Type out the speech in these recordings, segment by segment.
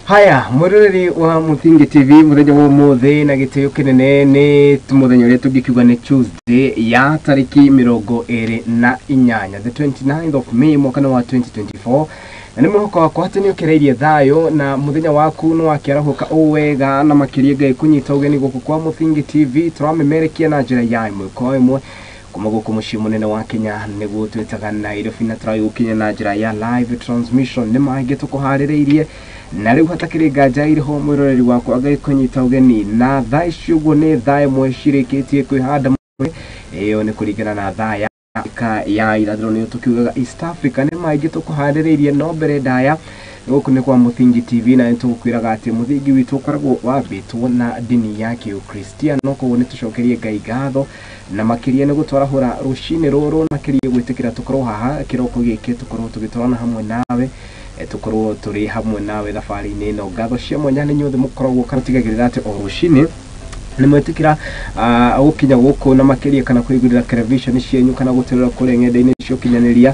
Haya, mwiroreri wa Muthingi TV muthenya wa umuthi na gitio kinene ni muthenya uria tungikiuga ni Tuesday ya tariki 28, the 29th of May mwaka wa 2024. Na nĩ mwĩhoko wakwa atĩ nĩ ũkereirie thayũ na muthenya waku nĩ wakĩarahũka o wega na makĩria Ngai kũnyita ũgeni gũkũ kwa Muthingi TV tũramemerekia na njĩra ya ĩmwe kwa ĩmwe kuma gũkũ mũciĩ mũnene wa Kenya nĩguo twĩtaga Nairobi na tũragĩgũkinya na njĩra ya live transmission. Nĩ mangĩ tũkũharĩrĩirie na rĩu hatakĩrĩ nganja irĩ ho mwĩroreri wakwa Ngai kũnyita ũgeni na thaa ici ũguo nĩ thaa ĩmwe cirĩkĩtie kwĩhanda ĩyo nĩ kũringana na thaa ya Afrika ya irathĩro nĩyo tũkiugaga East Africa. Nĩ maingĩ tũkũharĩrĩirie no mbere ndaya gũkũ nĩ kwa Muthingi TV na nĩtũgũkwĩraga atĩ mũthingi witũ ũkoragwo wambĩtwo na ndini ya Kĩũkristiano, koguo nĩtũcokerie Ngai ngatho na makĩria nĩ gũtwarahũra rũcinĩ rũrũ, makĩria gwĩtĩkĩra tũkorwo haha kĩroko gĩkĩ, tũkorwo tũgĩtwarana hamwe nawe, tũkorwo tũrĩ hamwe nawe thabarĩ-inĩ ĩno. Ngatho cia mwanya nĩ inyuothe mũkoragwo kana tigagĩrĩra atĩ o rũcinĩ nĩ mwetĩkĩra gũkinya gũkũ na makĩria kana kũigũrĩra television cianyu kana gũterera kũrĩa ng'enda-inĩ cia ũkinyanĩria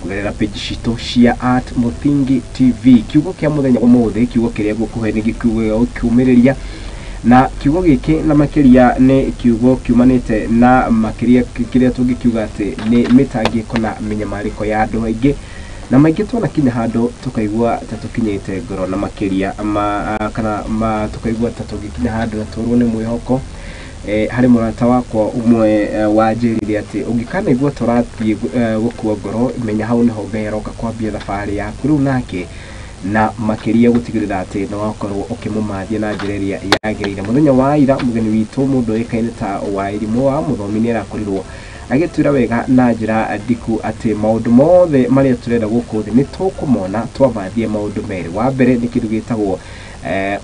kũgerera page citũ cia @Muthingi TV. Kiugo kĩa mũthenya ũmũthĩ, kiugo kĩrĩa ngũkũhe nĩ kiugo gĩa gũkĩũmĩrĩria, na kiugo gĩkĩ na makĩria nĩ kiugo kiumanĩte na makĩria kĩrĩa tũngĩkiuga atĩ nĩ mĩtangĩko na mĩnyamarĩko ya andũ aingĩ, na maingĩ twona kinya handũ tũkaigua ta tũkinyĩte ngoro na makĩria kana tũkaigua ta tũngĩkinya handũ na tũrwo nĩ mwĩhoko. Harĩ mũrata wakwa ũmwe wanjĩrire atĩ ũngĩkanaigua tũrathiĩ gũkua ngoro, menya hau nĩho Ngai aroka kwambia thabarĩ yaku rĩu nake, na makĩria gũtigĩrĩra atĩ nĩ wakorwo ũkĩmũmathia na njĩra ĩrĩa yagĩrĩire. Mũthenya wa ira mũgeni witũ mũndũ ũĩkaine ta Wairimũ wa Mũthomi nĩ arakorirwo agĩtwĩra wega na njĩra ndiku atĩ maũndũ mothe marĩa tũrenda gũkũ thĩ nĩ tũkũmona twamathie maũndũ merĩ. Wa mbere nĩ kĩndũ gĩtagwo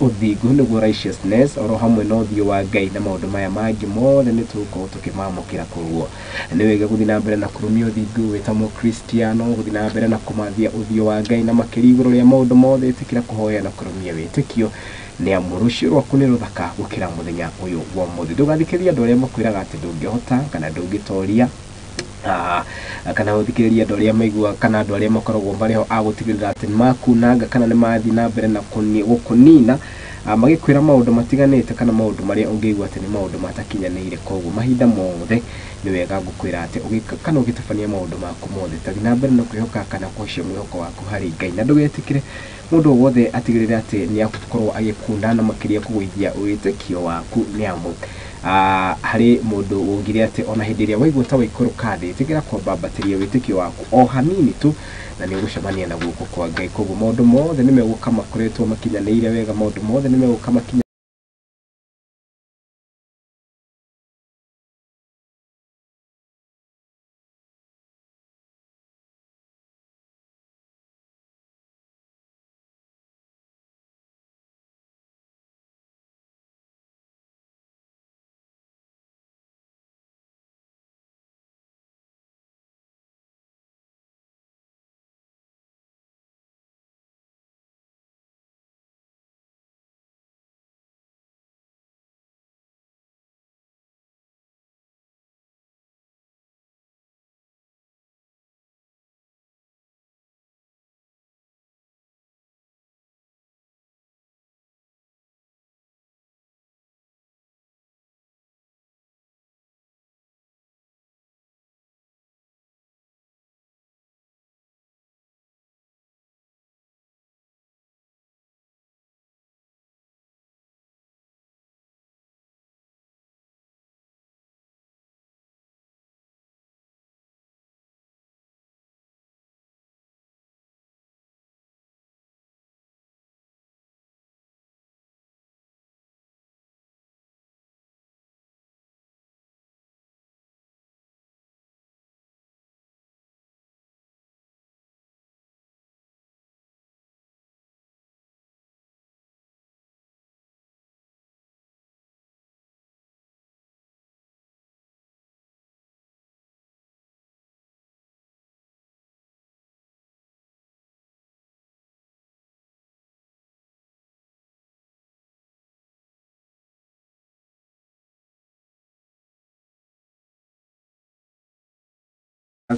ũthingu nĩguo righteousness, oro hamwe na ũthiũ wa Ngai, na maũndũ maya mangĩ mothe nĩ tũgũkorwo tũkĩmamũkĩra. Koguo nĩ wega gũthiĩ na mbere na kũrũmia ũthingu wĩ ta mũkristiano, gũthiĩ na mbere na kũmathia ũthiũ wa Ngai, na makĩria igũrũ rĩa maũndũ mothe ĩtĩkĩra kũhoya na kũrũmia wĩtĩkio, nĩ amu rũciũ rwaku nĩ rũthaka gũkĩra mũthenya ũyũ wa ũmũthĩ. Ndũgathikĩrĩrie andũ arĩa makwĩraga atĩ ndũngĩhota kana ndũngĩtoria, kana ũthikĩrĩrie andũ arĩa maigua kana andũ arĩa makoragwo marĩ ho a gũtigĩrĩra atĩ nĩ makunanga kana nĩ mathiĩ na mbere na gũkũnina, magĩkwĩra maũndũ matiganĩte kana maũndũ marĩa ũngĩigua atĩ nĩ maũndũ matakinyanĩire. Koguo mahinda mothe nĩ wega ngũkwĩra atĩ ũgĩka kana ũgĩtabania maũndũ maku mothe, tathiĩ na mbere na kwĩhoka kana kũhocia mwĩhoko waku harĩ Ngai, na ndũgetĩkĩre mũndũ o wothe atigĩrĩre atĩ nĩ akorwo agĩkunda na makĩria kũgũithia wĩtĩkio waku, nĩ amu harĩ mũndũ ũngire atĩ ona hĩndĩ ĩrĩa waigua ta waikũrũka thĩ, ĩtĩkĩra kwambambatĩria wĩtĩkio waku o hanini tu na nĩ ũgũcemania na guoko kwa Ngai. Koguo maũndũ mothe nĩ megũka makoretwo makinyanĩire wega, maũndũ mothe nĩ megũka makinyanĩire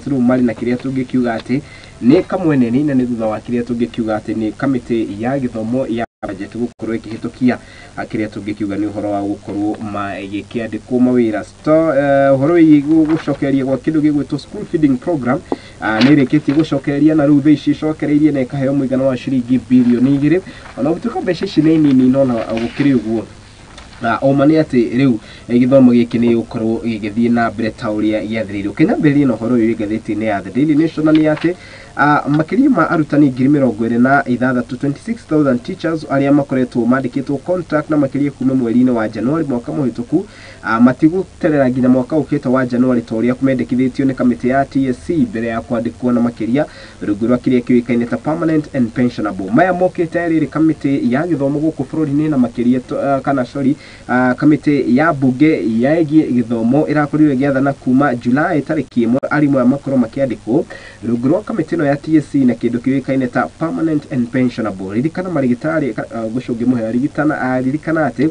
rĩu marĩ na kĩrĩa tũngĩkiuga atĩ nĩ kamweneni, na nĩ thutha wa kĩrĩa tũngĩkiuga atĩ nĩ kamĩtĩ ya gĩthomo ya Budget gũkorwo ĩkĩhĩtũkia kĩrĩa tũngĩkiuga nĩ ũhoro wa gũkorwo magĩkĩandĩkwo mawĩra. Ũhoro wĩgiĩ gũcokereria gwa kĩndũ gĩgwĩtwo school feeding program nĩ ĩrĩkĩtie gũcokereria, na rĩu thaa ici ĩcokereirie na ĩkaheo mũigana wa ciringi birioni 2. Ona gũtuĩka mbeca ici nĩ nini, no na gũkĩrĩ ũguo na ũma nĩ atĩ rĩu gĩthomo gĩkĩ nĩ gĩgũkorwo gĩgĩthiĩ na mbere ta ũrĩa gĩathĩrĩirio. Kĩnyambĩrĩrie na ũhoro ũyũ wĩ ngathĩti-inĩ ya The Daily Nation, na nĩ atĩ makĩria ma arutani 26,000, 26,000 teachers, arĩa makoretwo mandĩkĩtwo contract na makĩria kuma mweri-inĩ wa Januari mwaka mũhĩtũku, matigũterera nginya mwaka ũkĩte wa Januari ta ũrĩa mendekithĩtio nĩ kamĩtĩ ya TSC mbere ya kwandĩkwo, na makĩria rungu rwa kĩrĩa kĩũĩkaine ta permanent and pensionable. Maya mokĩte rĩrĩ kamĩtĩ ya gĩthomo gũkũ bũrũri-inĩ na makĩria kana sorry, kamĩtĩ ya mbunge yegiĩ gĩthomo ĩrakorirwo ĩgĩathana kuma July tarĩki 1 arimũ aya makorwo makĩandĩkwo rungu rwa kamĩtĩ ĩno ya TSC na kĩndũ kĩũĩkaine ta permanent and pensionable. Ririkana marigitari gũcũngĩ mũhera, ririkana, ririkana atĩ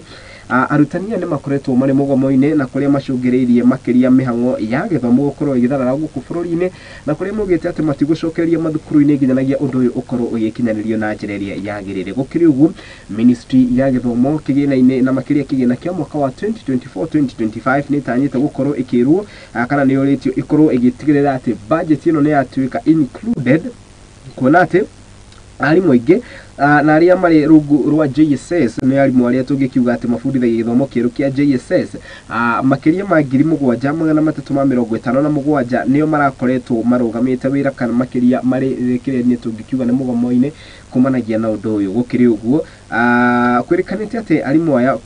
arutani aya nĩ makoretwo marĩ mũgomo-inĩ, na kũrĩa macũngĩrĩirie makĩria mĩhang'o ya gĩthomo gũkorwo ĩgĩtharara gũkũ bũrũri-inĩ, na kũrĩa maugĩte atĩ matigũcokereria mathukuru-inĩ nginyanagia ũndũ ũyũ ũkorwo ũgĩkinyanĩrio na njĩra ĩrĩa yagĩrĩire. Gũkĩrĩ ũguo, ministry ya gĩthomo kĩgĩna-inĩ na makĩria kĩgĩna kĩa mwaka wa 2024-2025 nĩ ĩtanyĩte gũkorwo ĩkĩrwo kana nĩ yũrĩtio ĩkorwo ĩgĩtigĩrĩra atĩ budget ĩno nĩ yatuĩka included, kuona atĩ arimũ aingĩ na arĩa marĩ rungu rwa JSS nĩ arimũ arĩa tũngĩkiuga atĩ mabundithagia gĩthomo kĩerũ kĩa JSS, makĩria ma 7357 nĩo marakoretwo marũgamĩte wĩra kana makĩria marĩ kĩrĩa nĩ tũngĩkiuga nĩ mũgomo-inĩ kumanagia na ũndũ ũyũ. Gũkĩrĩ ũguo, kwĩrĩkanĩte atĩ arimũ aya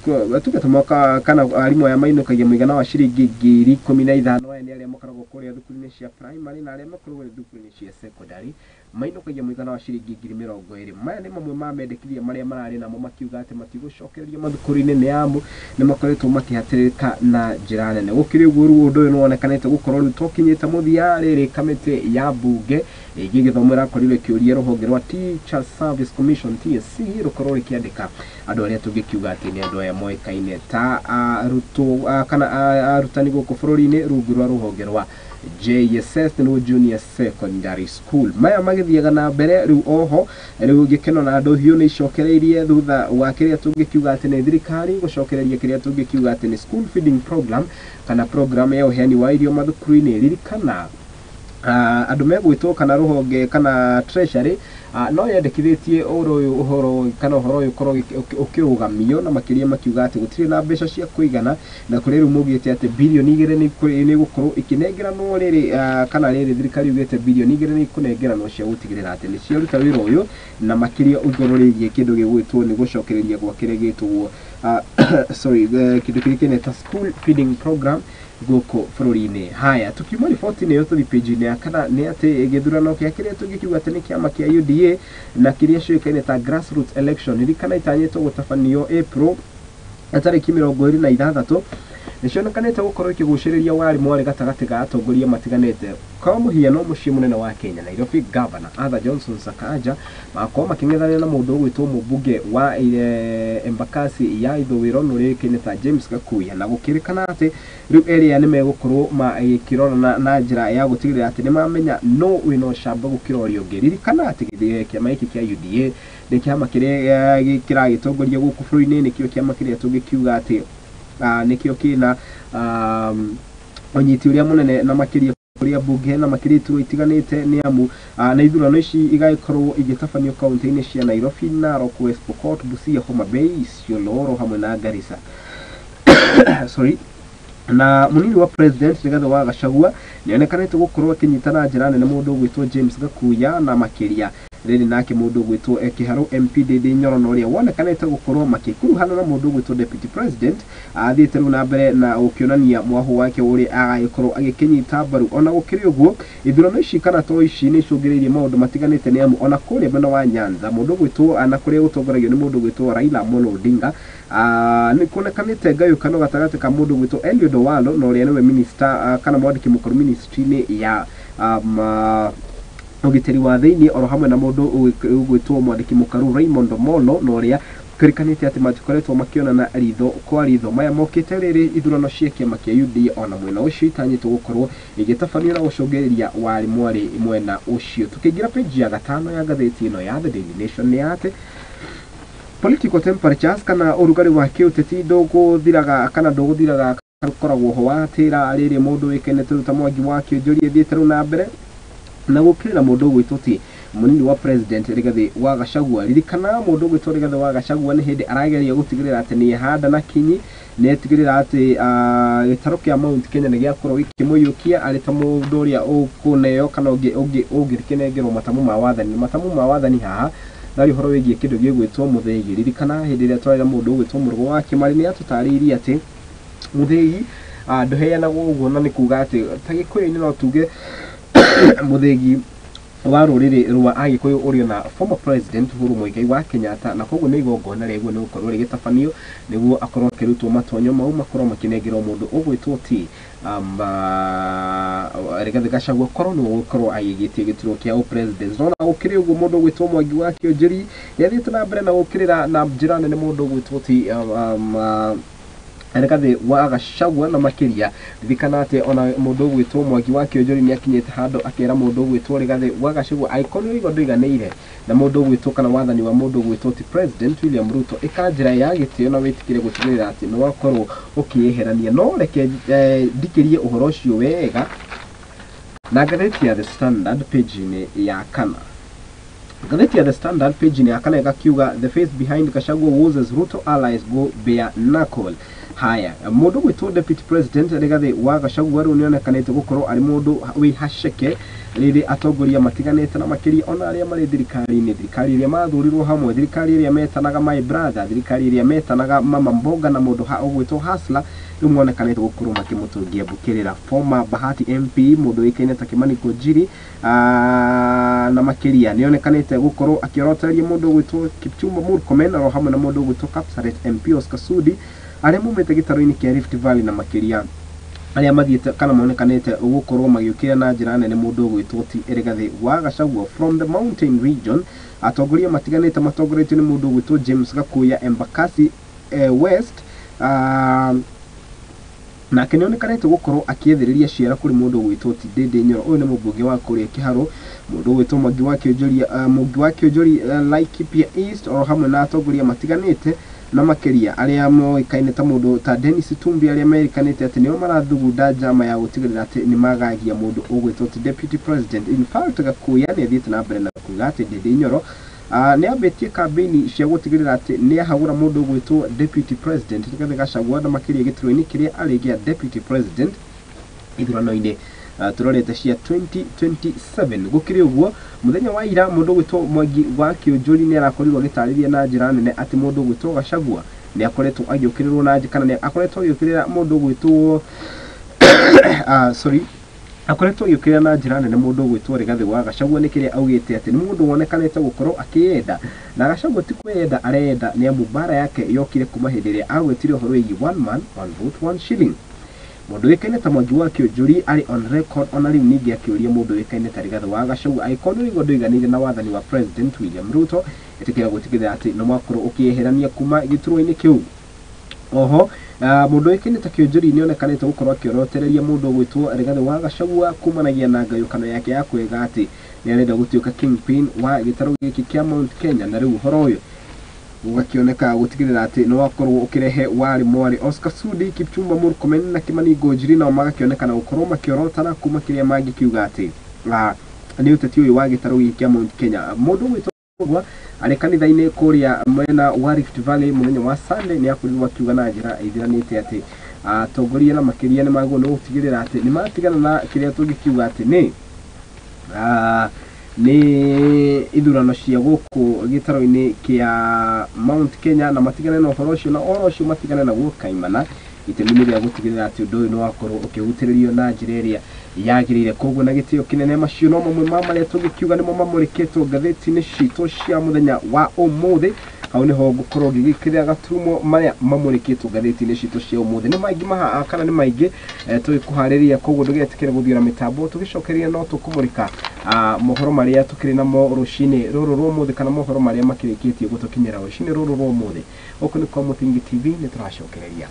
tuge ta mwaka kana arimũ aya mainũkagia mũigana wa ciringi 15,000. Aya nĩ arĩa makoragwo kũrĩa thukuru-inĩ cia primary, na arĩa makoragwo thukuru-inĩ cia secondary mainũkagia mũigana wa ciringi 20,000. Maya nĩ mamwe ma mendekithia marĩa mararĩ namo makiuga atĩ matigũcokereria mathukuru-inĩ nĩ amu nĩ makoretwo makĩhatĩrĩrĩka na njĩra nene. Gũkĩrĩ ũguo, rĩu ũndũ ũyũ nĩ wonekanĩte gũkorwo rĩu tokinyĩte mũthia rĩrĩ kamĩtĩ ya mbunge ĩgiĩ gĩthomo ĩrakorirwo ĩkĩũria rũhonge rwa Teacher Service Commission, TSC, rũkorwo rĩkĩandĩka andũ arĩa tũngĩkiuga atĩ nĩ andũ aya moĩkaine ta arutwo kana arutani gũkũ bũrũri-inĩ rungu rwa rũhonge rwa JSS, nĩruo Junior Secondary School. Maya magĩthiaga na mbere, rĩu oho rĩu gĩkeno na ndũhiũ nĩ icokereirie thutha wa kĩrĩa tũngĩkiuga atĩ nĩ thirikari gũcokereria kĩrĩa tũngĩkiuga atĩ nĩ school feeding program kana program ya ũheani wa irio mathukuru-inĩ. Ririkana andũ megwĩtwo kana rũhonge kana treasury no yendekithĩtie ũhoro ũyũ, ũhoro kana ũhoro ũyũ ũkorwo ũkĩrũgamio, na makĩria makiuga atĩ gũtirĩ na mbeca cia kũigana, na kũrĩa rĩu maugĩte atĩ birioni 2 nĩ igũkorwo ikĩnengeranwo rĩrĩ kana rĩrĩ thirikari yugĩte birioni 2 nĩ ikũnengeranwo cia gũtigĩrĩra atĩ nĩ ciaruta wĩra ũyũ, na makĩria igũrũ rĩgiĩ kĩndũ gĩgwĩtwo nĩ gũcokereria gwa kĩrĩa gĩtwo sorry, kĩndũ kĩrĩa kĩneta school feeding program gũkũ bũrũri-inĩ. Haya, tukiuma riboti-inĩ ĩyo tũthiĩ page-inĩ ya kana, nĩ atĩ gĩthurano kĩa kĩrĩa tũngĩkiuga atĩ nĩ kĩama kĩa UDA na kĩrĩa ciũĩkaine ta grassroots election, ririkana itanyĩtwo gũtabanio April tarĩki 26, nĩcionekanĩte gũkorwo ikĩgucĩrĩria warimũ arĩ gatagatĩ ga atongoria matiganĩte. Kwa mũhiano, mũciĩ mũnene wa Kenya Nairobi, Governor Arthur Johnson Sakaja makorwo makĩng'ethanĩra na mũndũ ũgwĩtwo mũmbunge wa Embakasi ya ithũĩro nũrĩũĩkaine ta James Gakuya, na gũkĩrĩkana atĩ rĩu erĩ aya nĩ megũkorwo magĩkĩrorana na njĩra ya gũtigĩrĩra atĩ nĩ mamenya no wĩna ũcamba gũkĩra ũrĩa ũngĩ. Ririkana atĩ kĩama gĩkĩ kĩa UDA nĩ kĩama kĩrĩa kĩragĩtongoria gũkũ bũrũri-inĩ, nĩkĩo kĩama kĩrĩa tũngĩkiuga atĩ nĩkĩo kĩna ũnyiti ũrĩa mũnene na makĩria kũrĩa mbunge na makĩria iturwa itiganĩte, nĩ amu na ithurano ici igagĩkorwo igĩtabanio kaunti-inĩ cia Nairobi, Narok, West Pokot, Busia, Homa Bay, Isiolo oro hamwe na Garissa. Sorry, na munini wa president Rigathi wa Gachagua nĩonekanĩte gũkorwo akĩnyita na njĩra nene mũndũ ũgwĩtwo James Gakuya, na makĩria rĩrĩ nake mũndũ ũgwĩtwo Kĩharũ MP Ndindi Nyoro, na ũrĩa wonekanĩte gũkorwo makĩkuruhana na mũndũ ũgwĩtwo deputy president athiĩte rĩu na mbere na gũkĩonania mwahũ wake ũrĩa agagĩkorwo agĩkĩnyita mbaru. Ona gũkĩrĩ ũguo, ithurano ici kana to ici nĩ icũngĩrĩirie maũndũ matiganĩte, nĩ amu ona kũrĩa mwena wa Nyanza mũndũ ũgwĩtwo na kũrĩa gũtongoragio nĩ mũndũ ũgwĩtwo Raila Amolo Odinga, nĩ kuonekanĩte ngayũkano gatagatĩ ka mũndũ ũgwĩtwo Eliud Owalo na ũrĩa nĩwe minister kana mwandĩki mũkũrũ ministry-inĩ ya ũgitĩri wa thĩinĩ, oro hamwe na mũndũ ũgwĩtwo mwandĩki mũkaru Raymond Omolo, na ũrĩa kwĩrĩkanĩte atĩ matikoretwo makĩonana ritho kwa ritho. Maya mokĩte rĩrĩ ithurano cia kĩama kĩa UDA ona mwena ũcio itanyĩtwo gũkorwo igĩtabanio na gũcũngĩrĩria warĩ mwarĩ mwena ũcio. Tukĩingĩra page ya gatano ya ngathĩti ĩno ya The Daily Nation, nĩ atĩ Political temperatures kana ũrugarĩ wa kĩũteti ndũgũthiraga kana ndũgũthiraga, ũkoragwo ho watĩra rĩrĩ mũndũ wĩkaine tũrĩu ta Mwangi wa Kĩonjori ĩthiĩte rĩu na mbere na gũkĩrĩra mũndũ ũgwĩtwo ti mũnini wa president Rigathĩ wa Gachagua. Ririkana mũndũ ũgwĩtwo Rigathĩ wa Gachagua nĩ hĩndĩ arageria gũtigĩrĩra atĩ nĩ ehanda na kinyi, nĩ etigĩrĩra atĩ gĩtarũ kĩa Mount Kenya nĩ gĩakorwo gĩkĩmũiyũkia arĩ ta mũndũ ũrĩa ũkũneo kana ũngĩkĩnengerwo matamu ma wathani. Matamu ma wathani haha ndarĩ ũhoro wĩgiĩ kĩndũ gĩgwĩtwo mũthĩgi. Ririkana hĩndĩ ĩrĩa twarĩ na mũndũ ũgwĩtwo Mũrũgũ wa Kĩmari nĩ atũtarĩirie atĩ mũthĩgi ndũheanagwo ũguo, na nĩ kuga atĩ ta Gĩkũyũ-inĩ no tuge mũthĩgi wa rũrĩrĩ rwa Agĩkũyũ ũrĩ na former president Uhuru Muigai wa Kenyatta, na koguo nĩ igongona rĩaguo nĩ gũkorwo rĩgĩtabanio nĩguo akorwo akĩrutwo matonyo mau makorwo makĩnengerwo mũndũ ũgwĩtwo ti Rigathĩ Gachagua korwo nĩwe ũgũkorwo agĩgĩtie gĩturwa kĩa ũpresident. No na gũkĩrĩ ũguo mũndũ ũgwĩtwo Mwangi wa Kĩonjori nĩ athiĩte na mbere na gũkĩrĩra na njĩra nene mũndũ ũgwĩtwo ti Rigathĩ wa Gachagua, na makĩria ririkana atĩ ona mũndũ ũgwĩtwo Mwangi wa Kĩonjori nĩ akinyĩte handũ akera mũndũ ũgwĩtwo Rigathĩ wa Gachagua angĩkorwo nĩ ũraigua ndũiganĩire na mũndũ ũgwĩtwo kana wathani wa mũndũ ũgwĩtwo ti president William Ruto, ĩka njĩra ya gĩtĩo na wĩtĩkĩre gũtigĩrĩra atĩ nĩ wakorwo ũkĩyeherania. No reke ndikĩrie ũhoro ũcio wega na ngathĩti ya The Standard page-inĩ ya kana. Ngathĩti ya The Standard page-inĩ ya kana ĩgakiuga the face behind Gachagua woes as Ruto allies go bare knuckle. Haya, mũndũ gwĩtwo deputy president Rigathĩ wa Gachagua rĩu nĩonekanĩte gũkorwo arĩ mũndũ wĩ haceke rĩrĩ atongoria matiganĩte na makĩria ona arĩa marĩ thirikari-inĩ, thirikari ĩrĩa mathurirwo hamwe, thirikari ĩrĩa metanaga my brother, thirikari ĩrĩa metanaga mama mboga na mũndũ ũgwĩtwo Hustler, rĩu monekanĩte gũkorwo makĩmũtũngia mbũkĩrĩra. Former Bahati MP mũndũ ũĩkaine ta Kimani Ngunjiri na makĩria nĩonekanĩte gũkorwo akĩorotereria mũndũ ũgwĩtwo Kipchumba Murkomen oro hamwe na mũndũ ũgwĩtwo Kapsaret MP Oscar Sudi arĩa maumĩte gĩtarũ-inĩ kĩa Rift Valley, na makĩria arĩa mathiĩte kana monekanĩte gũkorwo magĩũkĩra na njĩra nene mũndũ ũgwĩtwo ti Rigathĩ wa Gachagua from the mountain region. Atongoria matiganĩte matongoretio nĩ mũndũ ũgwĩtwo James Gakuya Embakasi West, nake nĩonekanĩte gũkorwo akĩethĩrĩria ciara kũrĩ mũndũ ũgwĩtwo ti Ndindi Nyoro. Ũyũ nĩ mũmbunge wa kũrĩa Kĩharũ, mũndũ ũgwĩtwo Mwangi wa Kĩonjori, Mwangi wa Kĩonjori Laikipia East oro hamwe na atongoria matiganĩte na makĩria arĩa moĩkaine ta mũndũ ta Dennis Tumbi, arĩa merĩkanĩte atĩ nĩo marathugunda njama ya gũtigĩrĩra atĩ nĩ magagia mũndũ ũgwĩtwo ti deputy president. In fact, Gakuya nĩ athiĩte na mbere na kuga atĩ Ndindi Nyoro nĩ ambĩtie kambĩini cia gũtigĩrĩra atĩ nĩ ahagũra mũndũ ũgwĩtwo deputy president Rigathĩ Gachagua, na makĩria gĩturwa-inĩ kĩrĩa arĩ gĩa deputy president ithurano-inĩ tũrorete cia 2027. Gũkĩrĩ ũguo, mũthenya wa ira mũndũ ũgwĩtwo Mwangi wa Kĩonjori nĩ arakorirwo agĩtarĩria na njĩra nene atĩ mũndũ ũgwĩtwo Gachagua nĩ akoretwo agĩũkĩrĩrwo na kana nĩ akoretwo agĩũkĩrĩra mũndũ ũgwĩtwo sorry, akoretwo agĩũkĩrĩra na njĩra nene mũndũ ũgwĩtwo Rigathĩ wa Gachagua, nĩ kĩrĩa augĩte atĩ nĩ mũndũ wonekanĩte gũkorwo akĩyenda, na Gachagua ti kwĩyenda areyenda, nĩ amu mbara yake yokire kuma hĩndĩ ĩrĩa agwetire ũhoro wĩgiĩ one man one vote one shilling. Mũndũ ũĩkaine ta Mwangi wa Kĩonjori arĩ on record ona rĩu ningĩ akĩũria mũndũ ũĩkaine ta Rigathĩ wa Gachagua angĩkorwo nĩ ũraigua ndũiganĩire na wathani wa president William Ruto, ĩtĩkĩra gũtigĩrĩra atĩ nĩ mwakorwo ũkĩyeherania kuma gĩturwa-inĩ kĩu. Oho mũndũ ũĩkaine ta Kĩonjori nĩonekanĩte gũkorwo akĩorotereria mũndũ ũgwĩtwo Rigathĩ wa Gachagua kumanagia na ngayũkano yake ya kwega atĩ nĩ arenda gũtuĩka kingpin wa gĩtarũ gĩkĩ kĩa Mount Kenya, na rĩu ũhoro ũyũ ũgakĩoneka gũtigĩrĩra atĩ nĩ wakorwo ũkĩrehe warĩ mwarĩ Oscar Sudi, Kipchumba Murkomen na Kimani Ngunjiri, nao magakĩonekana gũkorwo makĩorotana kuma kĩrĩa mangĩkiuga atĩ nĩ ũteti ũyũ wa gĩtarũ gĩkĩ kĩa Mount Kenya. Mũndũ ũgwĩtwo arĩ kanitha-inĩ kũrĩa mwena wa Rift Valley mũthenya wa Sunday nĩ akorirwo akiuga na njĩra ĩthiranĩte atĩ atongoria na makĩria nĩ magĩrĩirwo nĩ gũtigĩrĩra atĩ nĩ matigana na kĩrĩa tũngĩkiuga atĩ nĩ nĩ ithurano cia gũkũ gĩtarũ-inĩ kĩa Mount Kenya, na matigane na ũhoro ũcio, na ũhoro ũcio matigane naguo kaimana itemi nĩ rĩa gũtigĩrĩra atĩ ũndũ ũyũ nĩ wakorwo ũkĩhutĩrĩrio na njĩra ĩrĩa yagĩrĩire. Koguo na gĩtĩo kĩnene, macio no mamwe ma marĩa tũngĩkiuga nĩmo mamũrĩkĩtwo ngathĩti-inĩ citũ cia mũthenya wa ũmũthĩ. Hau nĩho ngũkorwo ngĩgĩkĩrĩra gaturumo marĩa mamũrĩkĩtwo ngathĩti-inĩ citũ cia ũmũthĩ. Nĩ maingĩ maha kana nĩ maingĩ tũgĩkũharĩria, koguo ndũgetĩkĩre gũthiũra mĩtambo, tũgĩcokeria no tũkũmũrĩka mohoro marĩa tũkĩrĩ namo rũcinĩ rũrũ rwa ũmũthĩ, kana mohoro marĩa makĩrĩkĩtie gũtũkinyĩra rũcinĩ rũrũ rwa ũmũthĩ. Gũkũ nĩ kwa Mũthingi TV, nĩ tũracokereria.